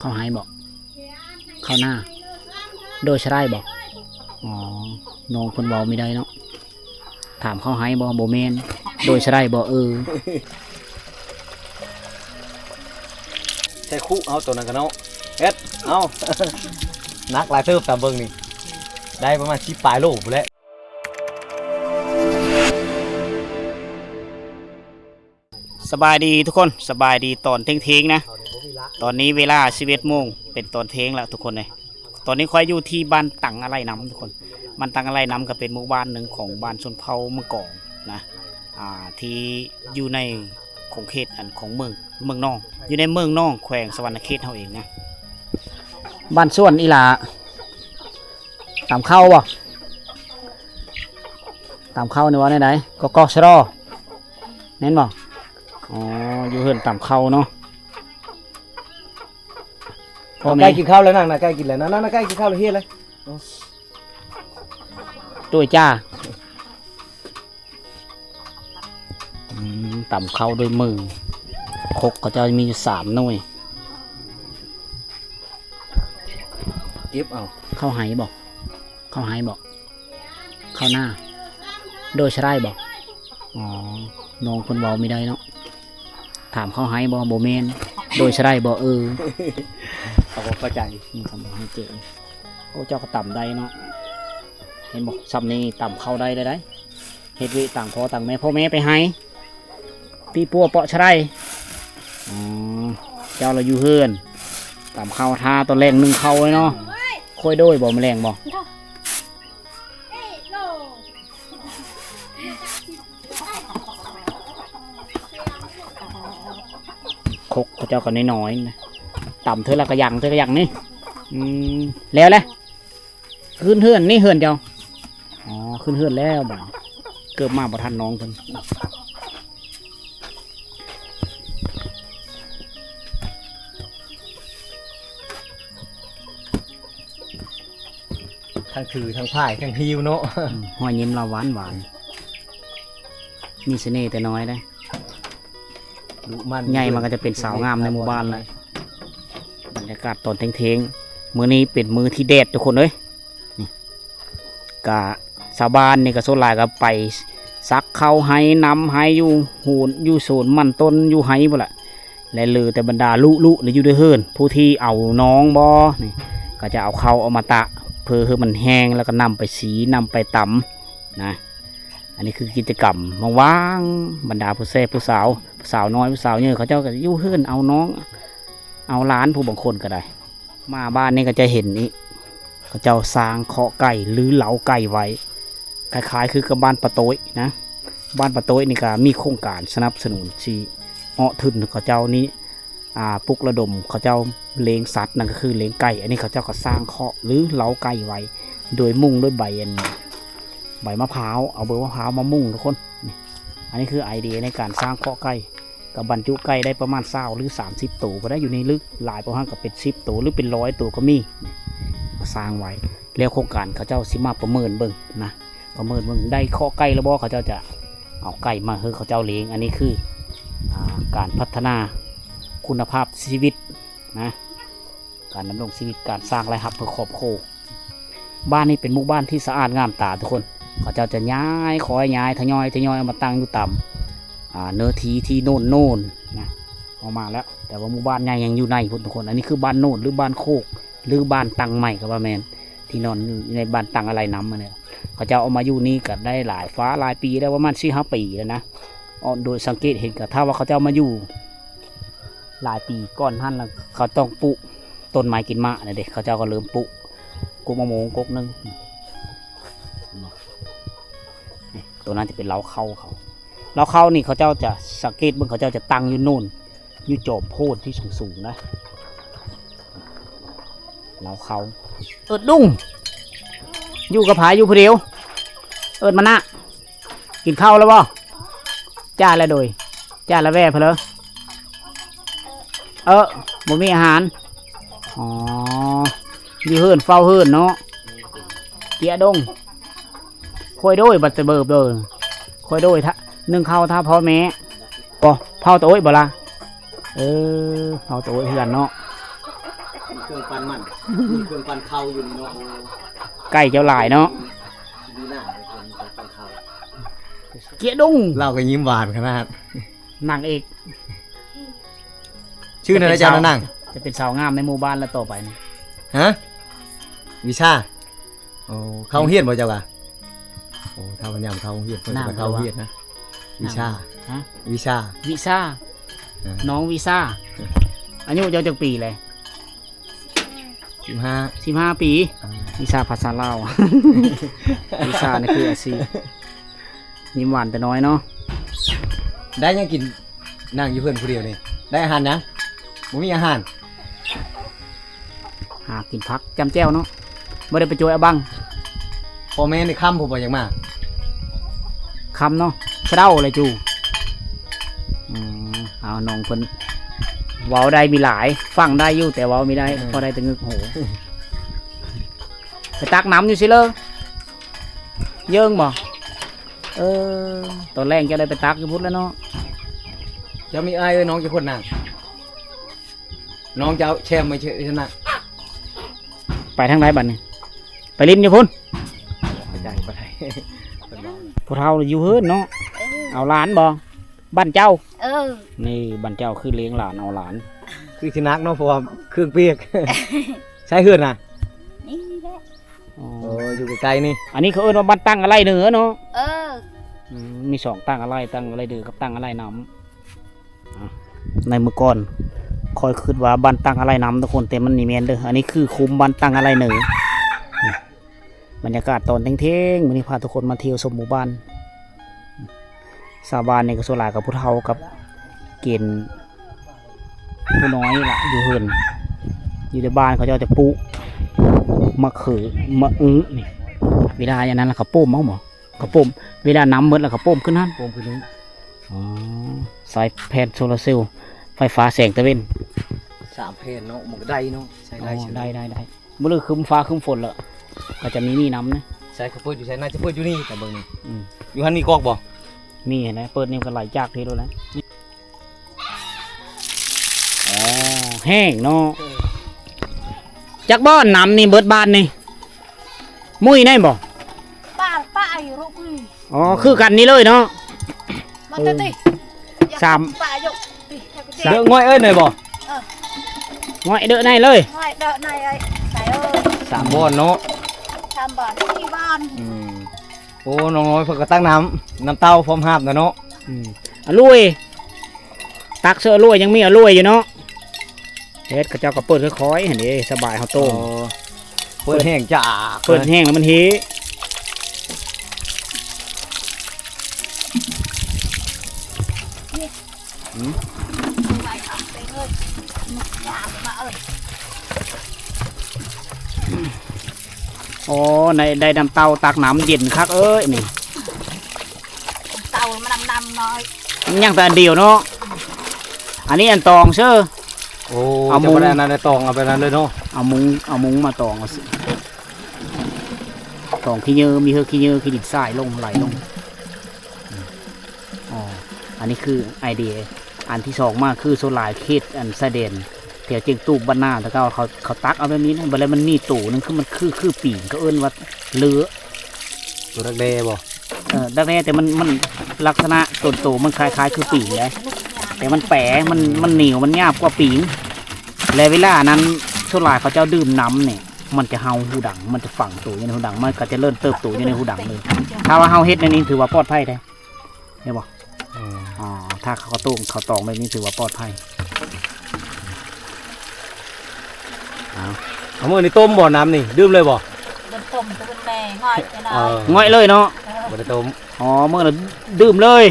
ເຂົ້າໄຮ່ບໍ? ເຂົ້ານາ? ໂດຍສະໄລບໍ? ອໍ ນ້ອງເພິ່ນເວົ້າມີໄດ້ເນາະ. ຖາມເຂົ້າໄຮ່ບໍ? ບໍ່ແມ່ນ. ໂດຍສະໄລບໍ? ເອີ. ໃສ່ຄຸເອົາໂຕນັ້ນກະເນາະ. ເຮັດ ເອົາ. ໜັກຫຼາຍເຕີບ ຕາມເບິ່ງນີ້ ໄດ້ປະມານສິບປາຍໂລພຸ້ນແຫຼະ. ສະບາຍດີທຸກຄົນ ສະບາຍດີຕອນທ່ຽງໆນະ. ຕອນນີ້ເວລາສິບເອັດໂມງ ເປັນຕອນທ່ຽງແລ້ວທຸກຄົນເອີຍ. ຕອນນີ້ຂ້ອຍຢູ່ທີ່ບ້ານຕັງອາໄລນຳທຸກຄົນ. ບ້ານຕັງອາໄລນຳກະເປັນໝູ່ບ້ານໜຶ່ງຂອງບ້ານຊົນເຜົ່າເມືອງກອງນະ ອ່າ ທີ່ຢູ່ໃນຂົງເຂດອັນຂອງເມືອງ ເມືອງນອງ ຢູ່ໃນເມືອງນອງ ແຂວງສະຫວັນນະເຂດເຮົາເອງນະ. ບ້ານສວນອີ່ຫຼ້າ ຕຳເຂົ້າບໍ? ຕຳເຂົ້ານີ້ວ່າແນວໃດ? ກກສຣ ແມ່ນບໍ? ອໍ ຢູ່ເຮືອນຕຳເຂົ້າເນາະ. ພໍ່ແມ່ ໃກ້ກິນເຂົ້າແລ້ວ ນະ ໃກ້ກິນແລ້ວນະ ນະ ໃກ້ກິນເຂົ້າແລ້ວ ເຮັດເລີຍ. ໂອ້ ໂດຍຈ້າ. ອືມ ຕຳເຂົ້າດ້ວຍມື. ຄົກເຂົາເຈົ້າມີຢູ່ສາມໜ່ວຍ. ເກັບເອົາ. ເຂົ້າໄຮ່ບໍ? ເຂົ້າໄຮ່ບໍ? ເຂົ້ານາ? ໂດຍສະໄລບໍ? ອໍ ນ້ອງເພິ່ນເວົ້າມີໄດ້ເນາະ. ຖາມເຂົ້າໄຮ່ບໍ? ບໍ່ແມ່ນ. ໂດຍສະໄລບໍ? ເອີ. ເຂົາບໍ່ເຂົ້າໃຈ. ອືມ ຄຳບໍ່ເຂົ້າໃຈ. ໂອ້ ເຈົ້າກະຕຳໄດ້ເນາະ. ເຫັນບໍ່ ຊ່ຳນີ້ຕຳເຂົ້າໄດ້ເລີຍໄດ໋. ເຮັດວຽກຕ່າງພໍ່ຕ່າງແມ່ ພໍ່ແມ່ໄປໄຮ່ ປີປົວເປາະສະໄລ. ອໍ ເຈົ້າລະຢູ່ເຮືອນ ຕຳເຂົ້າທາຕອນແລງ ໜຶ້ງເຂົ້າເລີຍເນາະ. ໂອ້ຍ ຂ້ອຍໂດຍບໍ່ ມື້ແລງບໍ່? ຄົກເຂົາເຈົ້າກະນ້ອຍໆນະ ຕຳເທື່ອລະກະຫຍັງ ເທື່ອກະຫຍັງນີ້. ອືມ ແລ້ວແຫຼະ. ຂຶ້ນເຮືອນ ນີ້ເຮືອນເຈົ້າ. ອໍ ຂຶ້ນເຮືອນແລ້ວບາດ ເກີບມາບໍ່ທັນນ້ອງເພິ່ນ. ທັງຖື ທັງພາຍ ທັງຫິ້ວເນາະ. ອືມ ຮອຍຍິ້ມລາວຫວານໆ ມີສະເໜ່ແຕ່ນ້ອຍເດ້. ດຸໝັ່ນ ໃຫຍ່ມາກະຈະເປັນສາວງາມໃນໝູ່ບ້ານແລ້ວ. ບັນຍາກາດຕອນທ່ຽງໆ ມື້ນີ້ເປັນມື້ທີ່ແດດທຸກຄົນເອີຍ. ນີ້ ກະຊາວບ້ານນີ້ກະສ່ວນຫຼາຍກະໄປສັກເຂົ້າໄຮ່ ນຳໄຮ່ ຢູ່ໂຮນ ຢູ່ສວນມັນຕົ້ນ ຢູ່ໄຮ່ພຸ້ນລະ. ແລະ ເຫຼືອແຕ່ບັນດາລຸໆ ແລະ ຢູ່ໃນເຮືອນ ຜູ້ທີ່ເອົານ້ອງບໍ ນີ້ ກະຈະເອົາເຂົ້າເອົາມາຕາກ ເພື່ອໃຫ້ມັນແຫ້ງ ແລ້ວກະນຳໄປສີ ນຳໄປຕຳນະ. ອັນນີ້ຄືກິດຈະກຳວ່າງໆ ບັນດາຜູ້ແຊບຜູ້ສາວ ຜູ້ສາວນ້ອຍ ຜູ້ສາວໃຫຍ່ ເຂົາເຈົ້າກະຢູ່ເຮືອນ ເອົານ້ອງ ເອົາຫຼານ ຜູ້ບາງຄົນກະໄດ້. ມາບ້ານນີ້ກະຈະເຫັນນີ້ ເຂົາເຈົ້າສ້າງຄອກໄກ່ ຫຼື ເລົ້າໄກ່ໄວ້ ຄ້າຍໆຄືກັບບ້ານປາໂຕ້ຍນະ. ບ້ານປາໂຕ້ຍນີ້ກະມີໂຄງການສະໜັບສະໜູນ ຊິເອາະທຶນເຂົາເຈົ້ານີ້ ອ່າ ປຸກລະດົມເຂົາເຈົ້າລ້ຽງສັດ ນັ້ນກະຄືລ້ຽງໄກ່. ອັນນີ້ເຂົາເຈົ້າກະສ້າງຄອກ ຫຼື ເລົ້າໄກ່ໄວ້ ໂດຍມຸງດ້ວຍໃບອັນ ໃບມະພ້າວ ເອົາເບີມະພ້າວມາມຸງທຸກຄົນ. ນີ້ ອັນນີ້ຄືໄອເດຍໃນການສ້າງຄອກໄກ່ ກະບັນຈຸໄກ່ໄດ້ປະມານຊາວ ຫຼື ສາມສິບໂຕ ພໍໄດ້ຢູ່ໃນລຶກ. ຫຼາຍກວ່າຫັ້ນກະເປັນສິບໂຕ ຫຼື ເປັນຮ້ອຍໂຕກະມີ. ນີ້ ກະສ້າງໄວ້ ແລ້ວໂຄງການເຂົາເຈົ້າຊິມາປະເມີນເບິ່ງນະ ປະເມີນເບິ່ງໄດ້ຄອກໄກ່ແລ້ວບໍ່ ເຂົາເຈົ້າຈະເອົາໄກ່ມາໃຫ້ເຂົາເຈົ້າລ້ຽງ. ອັນນີ້ຄື ອ່າ ການພັດທະນາຄຸນນະພາບຊີວິດນະ ການດຳລົງຊີວິດ ການສ້າງລາຍຮັບເພື່ອຄອບຄົວ. ບ້ານນີ້ເປັນໝູ່ບ້ານທີ່ສະອາດງາມຕາທຸກຄົນ. ເຂົາເຈົ້າຈະຍ້າຍ ຄ່ອຍຍ້າຍ ທະຍອຍ ທະຍອຍເອົາມາຕັ້ງຢູ່ຕາມ ອ່າ ເນື້ອທີ່ທີ່ໂນ້ນໆນະ ອອກມາແລ້ວ. ແຕ່ວ່າໝູ່ບ້ານໃຫຍ່ຍັງຢູ່ໃນພຸ້ນທຸກຄົນ. ອັນນີ້ຄືບ້ານໂນ້ນ ຫຼື ບ້ານໂຄກ ຫຼື ບ້ານຕັງໃໝ່ກະວ່າແມ່ນ ທີ່ນອນຢູ່ໃນບ້ານຕັງອາໄລນຳຫັ້ນແຫຼະ. ເຂົາເຈົ້າເອົາມາຢູ່ນີ້ກະໄດ້ຫຼາຍຟ້າຫຼາຍປີແລ້ວ ປະມານສີ່ຫ້າປີແລ້ວນະ. ໂດຍສັງເກດເຫັນກະ ຖ້າວ່າເຂົາເຈົ້າມາຢູ່ຫຼາຍປີກ່ອນຫັ້ນລະ ເຂົາຕ້ອງປູກຕົ້ນໄມ້ກິນໝາກນະເດ. ເຂົາເຈົ້າກະເລີ່ມປູກກົກມະມ່ວງກົກໜຶ່ງ. ໂຕນັ້ນຈະເປັນເລົ້າເຂົ້າເຂົາ. ເລົ້າເຂົ້ານີ້ເຂົາເຈົ້າຈະສັງເກດເບິ່ງ ເຂົາເຈົ້າຈະຕັ້ງຢູ່ໂນ້ນ ຢູ່ຈອມໂພນທີ່ສູງໆນະ. ເລົ້າເຂົ້າ. ເອີດລຸງ ຢູ່ກັບໃຜ? ຢູ່ຜູ້ດຽວ. ເອີດມານະ. ກິນເຂົ້າແລ້ວບໍ່? ຈ້າແລ້ວໂດຍ. ຈ້າແລ້ວແວ່ເພີ້ນເລີ. ເອີ ບໍ່ມີອາຫານ. ອໍ ຢູ່ເຮືອນ ເຝົ້າເຮືອນເນາະ. ເກຍດົງ. ຂ້ອຍໂດຍ ບັດແຕ່ເບີບເດີ ຂ້ອຍໂດຍ ໜຶ້ງເຂົ້າຖ້າພໍ່ແມ່. ບໍ່ ເຜົາຕາໂອ້ຍບໍ່ລະ? ເອີ ເຜົາຕາໂອ້ຍຄືກັນເນາະ. ເຄື່ອງປັ່ນມັນ ມີເຄື່ອງປັ່ນເຂົ້າຢູ່ນີ້ເນາະ. ໂອ້ ໄກ່ເຈົ້າຫຼາຍເນາະ ດີນາເປັນເຄື່ອງປັ່ນເຂົ້າ. ເກຍດົງ ລາວກໍຍິ້ມຫວານຂະໜາດ. ນາງເອກ ຊື່ແນວໃດເຈົ້ານະນາງ? ຈະເປັນສາວງາມໃນໝູ່ບ້ານແລ້ວຕໍ່ໄປນີ້. ຮະ? ວິຊາ? ໂອ້ ເຂົ້າໂຮງຮຽນບໍ່ເຈົ້າກະ? ໂອ້ ຖ້າວ່າຍາມເຂົ້າໂຮງຮຽນ ເພິ່ນຈະໄປເຂົ້າໂຮງຮຽນນະ. ນາງ ວິຊາ? ຮະ? ວິຊາ? ວິຊາ? ເອີ ນ້ອງວິຊາ. ອາຍຸເຈົ້າຈັກປີແລ້ວ? ສິບຫ້າ. ສິບຫ້າປີ. ອ່າ ວິຊາພາສາລາວ. ວິຊານີ້ຄືອາຊີບ. ຍິ້ມຫວານແຕ່ນ້ອຍເນາະ. ໄດ້ຫຍັງກິນ? ນັ່ງຢູ່ເຮືອນຜູ້ດຽວນີ້ ໄດ້ອາຫານຫຍັງ? ບໍ່ມີອາຫານ. ຫາກິນຜັກຈ້ຳແຈ່ວເນາະ ບໍ່ໄດ້ໄປໂຈຍອາບັງ. ພໍ່ແມ່ນີ້ຄ່ຳພຸ້ນບໍ່ຢາກມາ. ຄ່ຳເນາະ ສະເດົາແຫຼະຈູ. ອືມ ເອົາ ນ້ອງເພິ່ນເວົ້າໄດ້ມີຫຼາຍ ຟັງໄດ້ຢູ່ ແຕ່ເວົ້າມີໄດ້ ເອີ ພໍໄດ້ແຕ່ງຶກຫູ. ໄປຕັກນ້ຳຢູ່ຊິເລີ ເຢິງບໍ່? ເອີ ຕອນແລງເຈົ້າໄດ້ໄປຕັກຢູ່ພຸ້ນແລ້ວເນາະ. ເຈົ້າມີອ້າຍເອີຍນ້ອງຈັກຄົນນາງ? ນ້ອງເຈົ້າແຊມໄປເຊີນນະ. ໄປທາງໃດບັດນີ້? ໄປຫຼິ້ນຢູ່ພຸ້ນ. ໄປໃສ ບໍ່ໄດ້ ຜູ້ເຖົ້າຢູ່ເຮືອນເນາະ. ເອີ ເອົາຫຼານບໍ່? ບ້ານເຈົ້າ? ເອີ ນີ້ບ້ານເຈົ້າຄືລ້ຽງຫຼານ ເອົາຫຼານ ຄືຊິໜັກເນາະ ເພາະວ່າເຄື່ອງປຽກ. ໃສເຮືອນນະ? ນີ້ແຫຼະ. ອໍ ໂອ້ ຢູ່ໃກ້ໆນີ້. ອັນນີ້ເຂົາເອີ້ນວ່າບ້ານຕັງອາໄລເໜືອເນາະ. ເອີ ອືມ ມີສອງຕັງອາໄລ ຕັງອາໄລເໜືອກັບຕັງອາໄລນ້ຳ. ໃນມື້ກ່ອນຂ້ອຍຄິດວ່າບ້ານຕັງອາໄລນ້ຳທຸກຄົນ ແຕ່ມັນນີ້ແມ່ນເດີ ອັນນີ້ຄືຄຸ້ມບ້ານຕັງອາໄລເໜືອ. ບັນຍາກາດຕອນເທີ່ຍງໆ ມື້ນີ້ພາທຸກຄົນມາທ່ຽວຊົມໝູ່ບ້ານ. ຊາວບ້ານນີ້ກໍສ່ວນຫຼາຍກໍຜູ້ເຖົ້າກັບເກນຜູ້ນ້ອຍລະ ຢູ່ເຮືອນ ຢູ່ໃນບ້ານເຂົາເຈົ້າຈະປູກໝາກເຂືອ ໝາກອຶນີ້. ເວລາອັນນັ້ນລະເຂົາປ້ມເອົາບໍ່? ເຂົາປ້ມ ເວລານ້ຳໝົດລະເຂົາປ້ມຂຶ້ນຫັ້ນ ປ້ມຂຶ້ນຫັ້ນ. ອໍ ສາຍແຜ່ນໂຊລາເຊວ ໄຟຟ້າແສງຕາເວັນ ສາມແຜ່ນເນາະ ມັນກໍໄດ້ເນາະ ໃຊ້ໄດ້. ອໍ ໄດ້ໆໆ ມື້ລືຄືຟ້າຄຶ້ມຝົນລະ ກໍຈະມີ ມີນ້ຳນະ. ໃສ່ເຂົາເປີດຢູ່ໃສ? ໜ້າຈະເປີດຢູ່ນີ້ ແຕ່ເບິ່ງນີ້. ອືມ ຢູ່ຫັ້ນມີກອກບໍ່? ມີຫັ້ນແຫຼະ ເປີດນີ້ກໍໄຫຼຈາກທີ່ໂລດແຫຼະ. ອໍ ແຫ້ງເນາະ. ເອີ ຈັກບ່ອນນ້ຳນີ້ເບິດບ້ານນີ້? ມຸ້ຍໄດ້ບໍ່? ປາ ປາ ອາຍຸລຸກ. ອໍ ຄືກັນນີ້ເລີຍເນາະ ມາເຕີຕິ ສາມ ປາ ອາຍຸຕິ. ເດີ ງ່ອຍເອີຍ ໜ້ອຍບໍ່? ເອີ ງ່ອຍເດີ ໜ້ອຍເລີຍ ງ່ອຍເດີ ໜ້ອຍເອີຍ ສາຍເອີຍ. ສາມບ່ອນເນາະ ສາມບ່ອນ ສີ່ບ່ອນ. ອືມ ໂອ້ ນ້ອງນ້ອຍເພິ່ນກໍຕັກນ້ຳ ນ້ຳເຕົ້າພ້ອມຫາບນະເນາະ. ອືມ ອາລຸຍ ຕັກເສີອາລຸຍ ຍັງມີອາລຸຍຢູ່ເນາະ. ເຮັດ ເຂົາເຈົ້າກໍເປີດຄ່ອຍໆຫັ້ນເດ້ ສະບາຍເຮົາໂຕ້ງ. ອໍ ເປີດແຫ້ງຈ້າ ເປີດແຫ້ງແລ້ວມັນເຮ. ອືມ ໂອ້ ໄດ້ ໄດ້ນ້ຳເຕົ້າຕັກນ້ຳເຢັນຄັກເອີຍນີ້. ເຕົ້າມັນນ້ຳນ້ອຍ ຍັງແຕ່ອັນດຽວເນາະ. ອັນນີ້ອັນຕອງເຊີ. ໂອ້ ເອົາມຸງ ເຈົ້າບໍ່ໄດ້ອັນນັ້ນໄດ້ຕອງ ເອົາໄປນັ້ນເລີຍເນາະ. ເອົາມຸງ ເອົາມຸງມາຕອງ ເອົາ ຕອງຂີ້ເຫຍື້ອ ມີເຫີກຂີ້ເຫຍື້ອ ຂີ້ດິນຊາຍລົງ ໄຫຼລົງ. ອໍ ອັນນີ້ຄືໄອເດຍ. ອັນທີສອງມາຄືສ່ວນຫຼາຍເຂດອັນຊາຍແດນ ແຖວຈຽງຕູບ ບ້ານນາ ແຕ່ເກົ່າເຂົາ ເຂົາຕັກເອົາແບບນີ້ນະ ບັດແລ້ວມັນມີໂຕໜຶ່ງ ຄືມັນຄື ຄືປີງ ເຂົາເອີ້ນວ່າເລືອ ໂຕດັກແດ້ບໍ່? ເອີ ດັກແດ້ ແຕ່ມັນ ມັນລັກສະນະຕົນໂຕມັນຄ້າຍໆຄືປີງເດ້ ແຕ່ມັນແປ ມັນ ມັນໜຽວ ມັນຫຍາບກວ່າປີງ. ແລະເວລານັ້ນສ່ວນຫຼາຍເຂົາເຈົ້າດື່ມນ້ຳນີ້ ມັນຈະເຫົ່າຫູດັງ ມັນຈະຝັງໂຕຢູ່ໃນຫູດັງ ມັນກໍຈະເລີນເຕີບໂຕຢູ່ໃນຫູດັງເລີຍ. ຖ້າວ່າເຮົາເຮັດແນວນີ້ຖືວ່າປອດໄພເດ້. ເຫັນບໍ່? ອືມ ອໍ ຖ້າເຂົາຕົ້ມ ເຂົາຕອງແບບນີ້ຖືວ່າປອດໄພ. ເອົາ ເອົາ ມື້ນີ້ຕົ້ມບໍ່ ນ້ຳນີ້ ດື່ມເລີຍບໍ່? ບໍ່ຕົ້ມ ຕື່ນແມ່ ງ່ອຍແຕ່ນ້ອຍ ເອີ ງ່ອຍເລີຍເນາະ. ເອີ ບໍ່ໄດ້ຕົ້ມ. ອໍ ມື້ລະດື່ມເລີຍ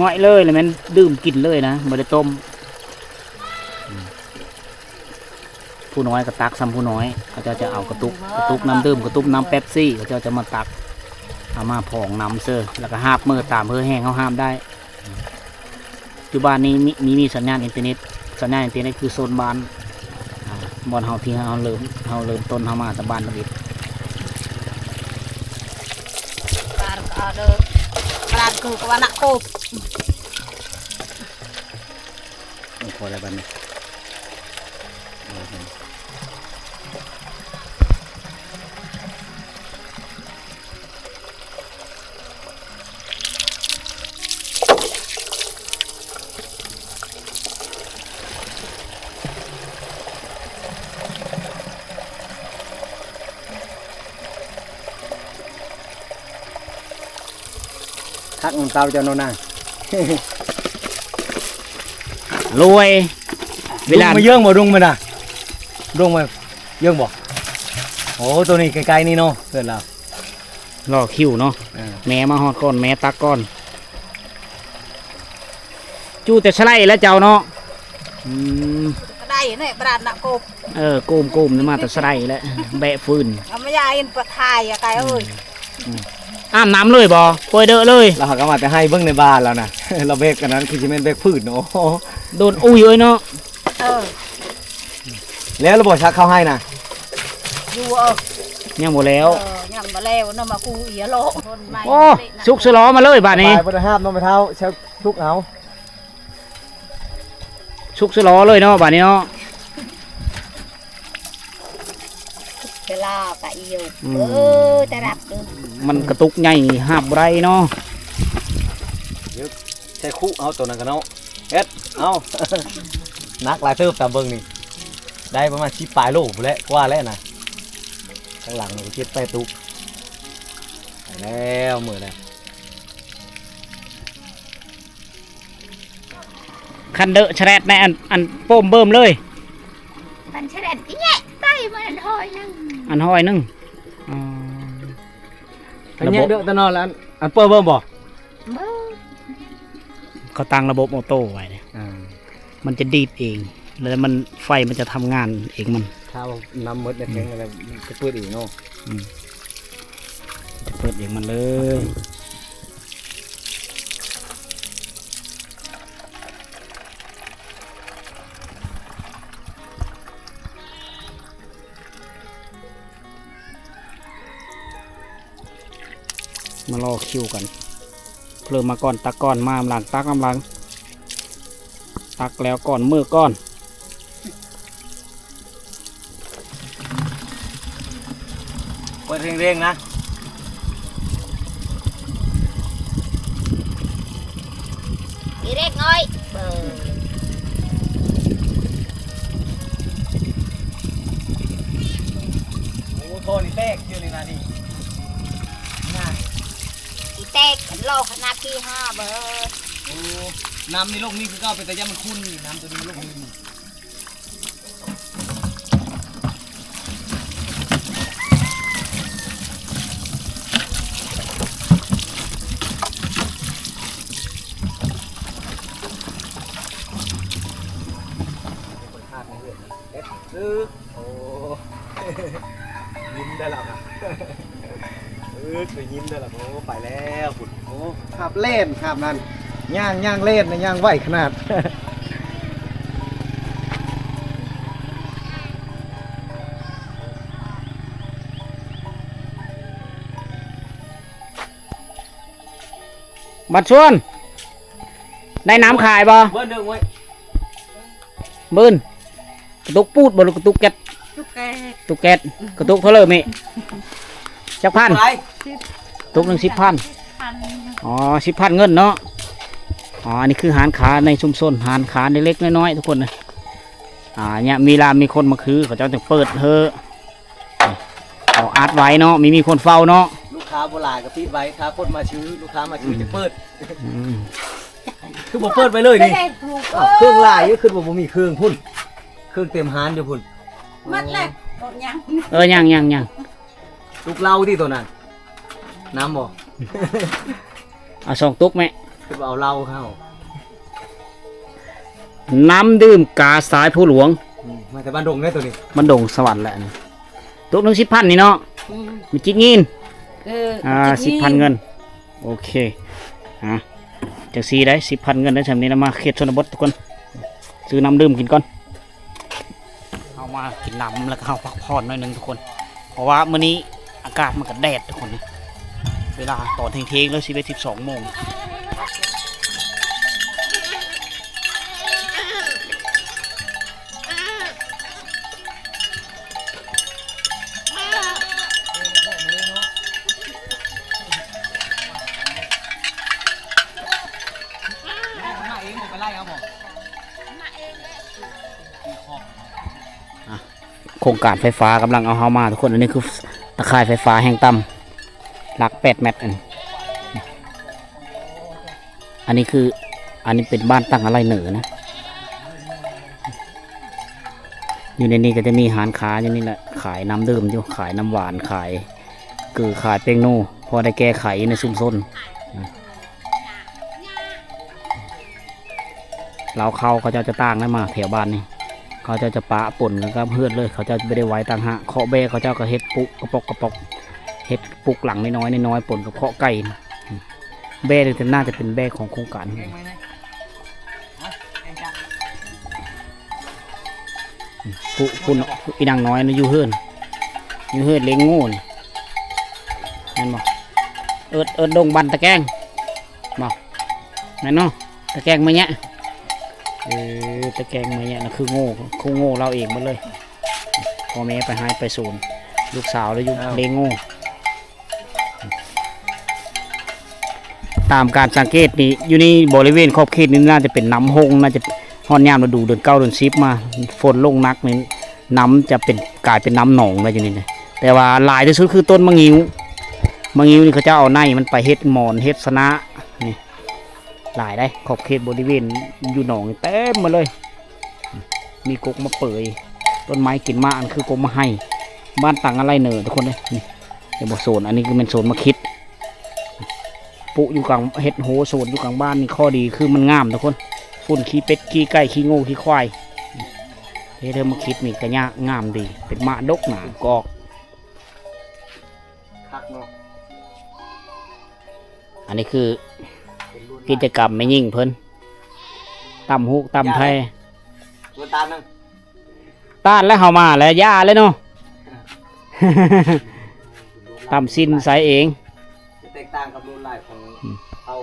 ງ່ອຍເລີຍ ລະແມ່ນດື່ມກິນເລີຍນະ ບໍ່ໄດ້ຕົ້ມ. ອືມ ຜູ້ນ້ອຍກໍຕັກສ່ຳຜູ້ນ້ອຍ ເຂົາເຈົ້າຈະເອົາກະຕຸກ ກະຕຸກນ້ຳດື່ມ ກະຕຸກນ້ຳເປັບຊີ ເຂົາເຈົ້າຈະມາຕັກ ເອົາມາພອງນ້ຳເຊີ ແລ້ວກໍຫາບເມີຕາມເຮີແຮງເຮົາຫາບໄດ້. ປັດຈຸບັນນີ້ມີ ມີ ມີສັນຍານອິນເຕີເນັດ ສັນຍານອິນເຕີເນັດຄືໂຊນບ້ານ ອ່າ ບ່ອນເຮົາທີ່ເຮົາເລີ່ມ ເຮົາເລີ່ມຕົ້ນເຮົາມາແຕ່ບ້ານທຳອິດ. ປານກໍເດີ ປານກໍວ່ານະໂກບ ໂອ້ ພໍແລ້ວບັດນີ້. ຄັກນຳເຕົາເຈົ້າໂນນາ ລວຍ ເວລາ ດຸງມາເຢິງບໍ່? ດຸງມານະ ດຸງມາເຢິງບໍ່? ໂອ້ ໂຕນີ້ໃກ້ໆນີ້ເນາະ ເພື່ອນລາວ ລໍຄິວເນາະ. ເອີ ແມ່ມາຮອດກ່ອນ ແມ່ຕັກກ່ອນ ຈູ່ແຕ່ສະໄລແລ້ວເຈົ້າເນາະ. ອືມ ກະໄດ້ແນ່ບາດນະ ໂກບ ເອີ ໂກມໆ ມາແຕ່ສະໄລແລ້ວ ແບະຟືນ ເອົາມາຢາອິນປະທາຍ ອາກາຍເອີຍ. ອືມ ອືມ ອາບນ້ຳເລີຍບໍ່? ປ່ອຍເດີເລີຍ ລາວຫາກະມາແຕ່ໄຮ່ ເບິ່ງໃນບາລາວນະ ລາວແບກອັນນັ້ນ ຄືຊິແມ່ນແບກຟືນ. ໂອ້ ໂດນອຸ້ຍເອີຍເນາະ. ເອີ ແລ້ວລະບໍ່ ຊັກເຂົ້າໄຮ່ນະ? ຢູ່ ເອີ ຍັງບໍ່ແລ້ວ ເອີ ຍັງບໍ່ແລ້ວເນາະ ມາກູເອຍໂລະ. ໂອ້ ສຸກສະຫຼໍມາເລີຍບາດນີ້ ໄປບໍ່ໄດ້ຫາບເນາະ ແມ່ເຖົ້າ ສຸກເອົາ ສຸກສະຫຼໍເລີຍເນາະບາດນີ້ເນາະ. ເວລາກະອີ່ຢູ່ ອືມ ເອີ ແຕ່ຮັບເດີ ມັນກະຕຸກໃຫຍ່ຫາບບໍ່ໄດ້ເນາະ. ໃສ່ຄຸເອົາໂຕນັ້ນກະເນາະ ເຮັດເອົາ ໜັກຫຼາຍເຕີບ ຕາມເບິ່ງນີ້ ໄດ້ປະມານສິບປາຍໂລພຸ້ນແຫຼະ ກວ່າແລ້ວນະ. ຂ້າງຫຼັງນີ້ເຈັດແປດຕຸກ ໄປແລ້ວ ມື້ແລ້ວ. ຄັນເດະແຊະແລດໃນອັນ ອັນໂປ້ມເບິ່ມເລີຍ ມັນແຊະແລດກິແຍະໄຕມັນອັນຮ້ອຍໜຶ່ງ ອັນຮ້ອຍໜຶ່ງ. ອໍ ຄັນແຍະເດະຕະນອນລະ ອັນ ອັນເປີເບິ່ມບໍ່? ບໍ່ ເຂົາຕັ້ງລະບົບໂອໂຕ້ໄວ້ເດ້ ອ່າ ມັນຈະດີດເອງ ແລ້ວມັນ ໄຟມັນຈະທຳງານເອງມັນ ຖ້າວ່ານ້ຳໝົດໃນແທງ ອືມ ແລ້ວມັນຈະເປີດເອງເນາະ. ອືມ ຈະເປີດເອງມັນເລີຍ. ມາລໍຄິວກັນ ເລີ່ມມາກ່ອນ ຕັກກ່ອນ ມານຳຫຼັງ ຕັກນຳຫຼັງ ຕັກແລ້ວກ່ອນ ມື້ກ່ອນ. ເປີດເຮງໆ ນະ ອີເລັກນ້ອຍ ເປີດ. ໂອ້ ທໍ່ນີ້ແຕກຢູ່ນີ້ນະນີ້ ນະ ອີແຕກ ລອກຂະໜາດທີ່ຫ້າເບີ. ໂອ້ ນ້ຳນີ້ລົງນີ້ຄືເກົ່າ ເປັນຕາຢ້ານມັນຂຸ່ນ ນ້ຳໂຕນີ້ລົງນີ້. ໂອ້ ຍິນໄດ້ແລ້ວ ເອີ ໄດ້ຍິນໄດ້ແລ້ວ. ໂອ້ ໄປແລ້ວພຸ້ນ. ໂອ້ ຄາບແລ່ນ ຄາບນັ້ນ ຍ່າງ ຍ່າງແລ່ນນະ ຍ່າງໄວຂະໜາດ. ບັດຊວນ ໄດ້ນ້ຳຂາຍບໍ່? ເບີໜຶ່ງເວີຍ ເບີນ ກະຕຸກປູດບໍ່ ຫຼືກະຕຸກແກັດ? ຕຸກແກັດ ຕຸກແກັດ. ກະຕຸກເທົ່າເລີແມ່? ຈັກພັນ? ຕຸກໜຶ່ງສິບພັນ. ອໍ ສິບພັນເງິນເນາະ. ອໍ ອັນນີ້ຄືຮ້ານຄ້າໃນຊຸມຊົນ ຮ້ານຄ້າເລັກໆນ້ອຍໆ ທຸກຄົນ. ອ່າ ຍາມມີລາມມີຄົນມາຄື ເຂົາເຈົ້າຈຶ່ງເປີດເຮີ ເອົາອັດໄວ້ເນາະ ມີ ມີຄົນເຝົ້າເນາະ. ລູກຄ້າບໍ່ຫຼາຍກະປິດໄວ້ ຖ້າຄົນມາຊື້ ລູກຄ້າມາຊື້ ອືມ ຈະເປີດ. ອືມ ຄືບໍ່ເປີດໄວ້ເລີຍນີ້? ອ້າວ ເຄື່ອງຫຼາຍຢູ່ ຄິດວ່າບໍ່ມີເຄື່ອງພຸ້ນ ເຄື່ອງເຕັມຮ້ານຢູ່ພຸ້ນ. ໝົດແລ້ວ ບໍ່ຍັງ. ເອີ ຍັງໆໆ. ຕຸກເຫຼົ້າຕິໂຕນັ້ນ ນ້ຳບໍ່? ເອົາສອງຕຸກແມ່. ຄືວ່າເອົາເຫຼົ້າເຮົາ ນ້ຳດື່ມກາສາຍພູຫຼວງ. ອືມ ມາແຕ່ບ້ານດົງເດ້ໂຕນີ້ ບ້ານດົງສະຫວັນແຫຼະນີ້. ຕຸກໜຶ່ງສິບພັນນີ້ເນາະ. ອືມ ມີຈິດຍິນ. ເອີ ອ່າ ຈິດຍິນ ສິບພັນເງິນ. ໂອເຄ ອ່າ ຈັ່ງຊີ້ໄດ໋ ສິບພັນເງິນໄດ້ຊ່ຳນີ້ລະ ມາເຂດຊົນນະບົດທຸກຄົນ ຊື້ນ້ຳດື່ມກິນກ່ອນ. ເຮົາມາກິນນ້ຳ ແລ້ວກະເຮົາພັກຜ່ອນໜ້ອຍໜຶ່ງທຸກຄົນ ເພາະວ່າມື້ນີ້ອາກາດມັນກະແດດທຸກຄົນ. ເວລາຕອນທ່ຽງໆ ເລີຍ ສິບເອັດ ສິບສອງໂມງ. ມາເອງບໍ່ ໄປໄລ່ເອົາບໍ່? ອ່ະ ໂຄງການໄຟຟ້າກຳລັງເອົາເຮົາມາທຸກຄົນ. ອັນນີ້ຄືຕາຂ່າຍໄຟຟ້າແຮງຕ່ຳ ຫຼັກແປດແມັດ ອັນນີ້. ອັນນີ້ຄື ອັນນີ້ເປັນບ້ານຕັງອາໄລເໜີນະ. ຢູ່ໃນນີ້ກໍຈະມີຮ້ານຄ້າຢູ່ນີ້ແຫຼະ ຂາຍນ້ຳດື່ມຢູ່ ຂາຍນ້ຳຫວານ ຂາຍເກືອ ຂາຍແປ້ງນົວ ພໍໄດ້ແກ້ໄຂຢູ່ໃນຊຸມຊົນ. ລາວເຂົ້າເຂົາເຈົ້າຈະຕ່າງກັນມາແຖວບ້ານນີ້ ເຂົາເຈົ້າຈະປະປົນກັນກັບເຮືອນເລີຍ ເຂົາເຈົ້າຈະບໍ່ໄດ້ໄວ້ຕ່າງຫາກ. ເຄາະແບ້ເຂົາເຈົ້າກໍເຮັດປຸກກະປອກກະປອກ ເຮັດປຸກຫຼັງນ້ອຍໆ ນ້ອຍໆ ປົນກັບເຄາະໄກ່. ແບ້ນີ້ໜ້າຈະເປັນແບ້ຂອງໂຄງການ. ຜູ້ ຜູ້ ອີນາງນ້ອຍນະ ຢູ່ເຮືອນ ຢູ່ເຮືອນລ້ຽງງູນີ້ ແມ່ນບໍ່? ເອີ້ນ ເອີ້ນດົງບັນຕະແກງບໍ່? ແມ່ນເນາະ ຕະແກງມະຍະ. ເອີ ຕະແກງມະຍະນະ ຄືງູ ຄືງູລາວເອງໝົດເລີຍ. ພໍ່ແມ່ໄປໄຮ່ໄປສວນ ລູກສາວລະຢູ່ ອ້າວ ລ້ຽງງູ. ຕາມການສັງເກດນີ້ ຢູ່ໃນບໍລິເວນຂອບເຂດນີ້ ໜ້າຈະເປັນນ້ຳຫົ່ງ ໜ້າຈະຮອດຍາມລະດູເດືອນເກົ້າເດືອນສິບມາ ຝົນລົງໜັກນີ້ ນ້ຳຈະເປັນ ກາຍເປັນນ້ຳໜອງແລ້ວຢູ່ນີ້ນະ. ແຕ່ວ່າຫຼາຍທີ່ສຸດຄືຕົ້ນໝາງິ້ວ ໝາງິ້ວນີ້ເຂົາເຈົ້າເອົາໃນມັນໄປເຮັດໝອນເຮັດຊະນະນີ້ ຫຼາຍໃດ໋. ຂອບເຂດບໍລິເວນຢູ່ໜອງນີ້ເຕັມໝົດເລີຍ ມີກົກໝາກເປີຍ ຕົ້ນໄມ້ກິນໝາກ ອັນຄືກົກໝາກໄຮ ບ້ານຕັງອາໄລເໜີ ທຸກຄົນເອີຍ. ນີ້ ເຫັນບໍ່ ໂຊນ ອັນນີ້ຄືແມ່ນໂຊນໝາກຂິດ ປຸຢູ່ກາງ ເຮັດໂຮສວນຢູ່ກາງບ້ານນີ້ ຂໍ້ດີຄືມັນງາມທຸກຄົນ ຝຸ່ນຂີ້ເປັດຂີ້ໄກ່ຂີ້ງູຂີ້ຄວາຍ. ເຮັດໃຫ້ໝາກຂິດນີ້ກະຍາກງາມດີ ເປັນໝາກດົກໜາກອກ ຄັກເນາະ. ອັນນີ້ຄືກິດຈະກຳແມ່ຍິງເພິ່ນ ຕຳຫູກຕຳແພ ເບິ່ງຕາໜຶ່ງ ຕ້ານແລ້ວເຮົາມາແລ້ວ ຢ່າເລີຍເນາະ ຕຳຊີ້ນໃສ່ເອງ. ແຕກຕ່າງກັບລວດລາຍຂອງ ອືມ ເຮົາ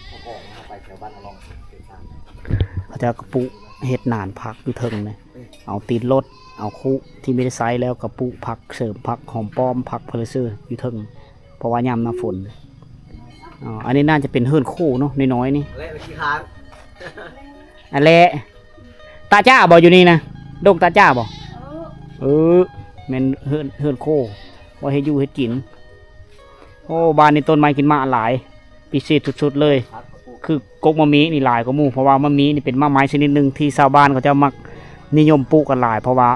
ຂອງເຮົາໄປແຖວບ້ານອະລອງ ແຕກຕ່າງ. ເຂົາເຈົ້າກະປຸເຮັດໜານຜັກຢູ່ເທິງເດ້ ເອົາຕີນລົດ ເອົາຄຸທີ່ມີໄດ້ໃຊ້ແລ້ວກະປຸຜັກເສີມ ຜັກຫອມປ້ອມ ຜັກເພີເຊີຢູ່ເທິງ ເພາະວ່າຍາມໜ້າຝົນ. ອໍ ອັນນີ້ໜ້າຈະເປັນເຮືອນໂຄເນາະ ນ້ອຍໆນີ້ ແລະຂີ້ຄ້າງ ອັນແລະ ຕາຈ້າບໍ່ຢູ່ນີ້ນະ ດົງຕາຈ້າບໍ່? ເອີ ແມ່ນເຮືອນ ເຮືອນໂຄ ບໍ່ເຮັດຢູ່ເຮັດກິນ. ໂອ້ ບ້ານນີ້ຕົ້ນໄມ້ກິນໝາກຫຼາຍ ພິເສດສຸດໆເລີຍ ຄືກົກໝາກມີນີ້ຫຼາຍກວ່າໝູ່ ເພາະວ່າໝາກມີນີ້ເປັນໝາກໄມ້ຊະນິດໜຶ່ງທີ່ຊາວບ້ານເຂົາເຈົ້າມັກນິຍົມປູກກັນຫຼາຍ ເພາະວ່າ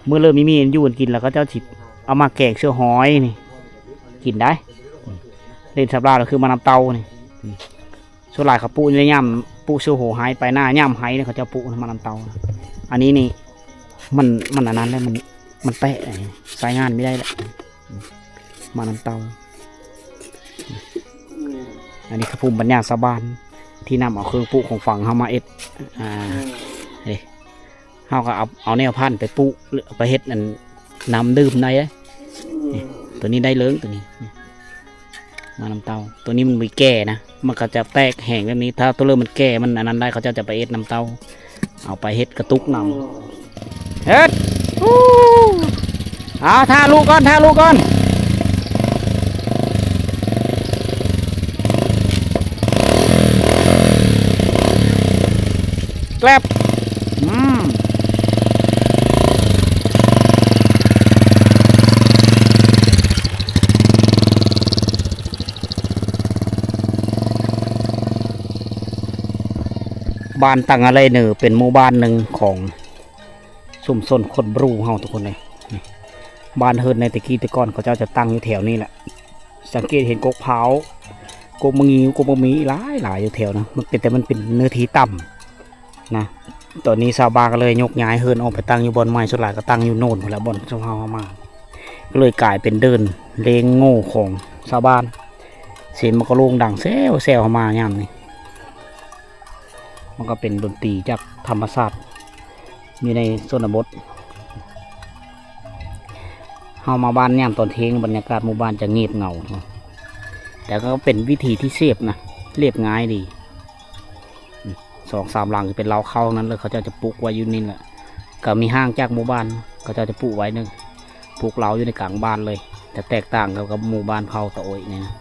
ເມື່ອເລີ່ມມີໝາກມີຢູ່ກັນກິນແລ້ວ ເຂົາເຈົ້າຊິເອົາມາແກງເສືອຫອຍນີ້ກິນໄດ້. ເດັ່ນສຳລັບລາວຄືໝາກນ້ຳເຕົ້ານີ້ ສ່ວນຫຼາຍເຂົາປູໃນຍາມ ປູເສືອໂຫໄຮ ໄປໜ້າຍາມໄຮເຂົາເຈົ້າປູໝາກນ້ຳເຕົ້າ. ອັນນີ້ນີ້ ມັນ ມັນອັນນັ້ນແຫຼະ ມັນ ມັນແປະ ໃຊ້ງານບໍ່ໄດ້ແຫຼະ ໝາກນ້ຳເຕົ້າ. ອັນນີ້ຄືພູມປັນຍາຊາວບ້ານທີ່ນຳເອົາເຄື່ອງປູຂອງຝັງເຮົາມາເຮັດ ອ່າ ເດ້ ເຮົາກໍເອົາ ເອົາແນວພັນໄປປູ ຫຼືໄປເຮັດອັນ ນ້ຳດື່ມໄດ້ເດ້. ນີ້ ໂຕນີ້ໄດ້ເລີງ ໂຕນີ້ ນີ້ ໝາກນ້ຳເຕົ້າ ໂຕນີ້ມັນບໍ່ແກ່ນະ ມັນກໍຈະແຕກແຫ້ງແບບນີ້ ຖ້າໂຕເລີ່ມມັນແກ່ ມັນອັນນັ້ນໄດ້ ເຂົາເຈົ້າຈະໄປເຮັດນ້ຳເຕົ້າ ເອົາໄປເຮັດກະຕຸກນ້ຳ. ເຮັດ ເອົາ ຖ້າລູກກ່ອນ ຖ້າລູກກ່ອນ. ແກລັບ ອືມ ບ້ານຕັງອາໄລເນີ ເປັນໝູ່ບ້ານໜຶ່ງຂອງຊຸມຊົນຄົນບຣູເຮົາ ທຸກຄົນເອີຍ. ນີ້ ບ້ານເຮືອນໃນແຕ່ກີ້ແຕ່ກ່ອນ ເຂົາເຈົ້າຈະຕັ້ງຢູ່ແຖວນີ້ແຫຼະ. ສັງເກດເຫັນກົກພ້າວ ກົກໝາກງິ້ວ ກົກໝາກມີຫຼາຍໆຢູ່ແຖວນັ້ນ ມັນເປັນ ແຕ່ມັນເປັນເນື້ອທີ່ຕ່ຳນະ. ຕອນນີ້ຊາວບ້ານກໍເລີຍຍົກຍ້າຍເຮືອນອອກໄປຕັ້ງຢູ່ບ່ອນໃໝ່ ສ່ວນຫຼາຍກໍຕັ້ງຢູ່ໂນນພຸ້ນແຫຼະ ບ່ອນຊຸມເຮົາເອົາມາ ກໍເລີຍກາຍເປັນເດີ່ນເລງໂງ່ຂອງຊາວບ້ານ. ສຽງມັນກໍໂລ່ງດັງແຊວໆ ເຮົາມາຍາມນີ້ ມັນກໍເປັນດົນຕີຈາກທຳມະຊາດ ຢູ່ໃນຊົນນະບົດ. ເຮົາມາບ້ານຍາມຕອນທ່ຽງ ບັນຍາກາດໝູ່ບ້ານຈະງຽບເຫງົາ ແຕ່ກໍເປັນວິຖີທີ່ເສບນະ ລຽບງ່າຍດີ. ສອງສາມຫຼັງເປັນເລົ້າເຂົ້ານັ້ນເລີຍ ເຂົາເຈົ້າຈະປູກໄວ້ຢູ່ນີ້ແຫຼະ. ກໍມີຫ່າງຈາກໝູ່ບ້ານ ເຂົາເຈົ້າຈະປູກໄວ້ໜຶ່ງ ປູກເລົ້າຢູ່ໃນກາງບ້ານເລີຍ ຈະແຕກຕ່າງກັບ ກັບໝູ່ບ້ານເຜົ່າຕາໂອ້ຍນີ້ນະ. ເ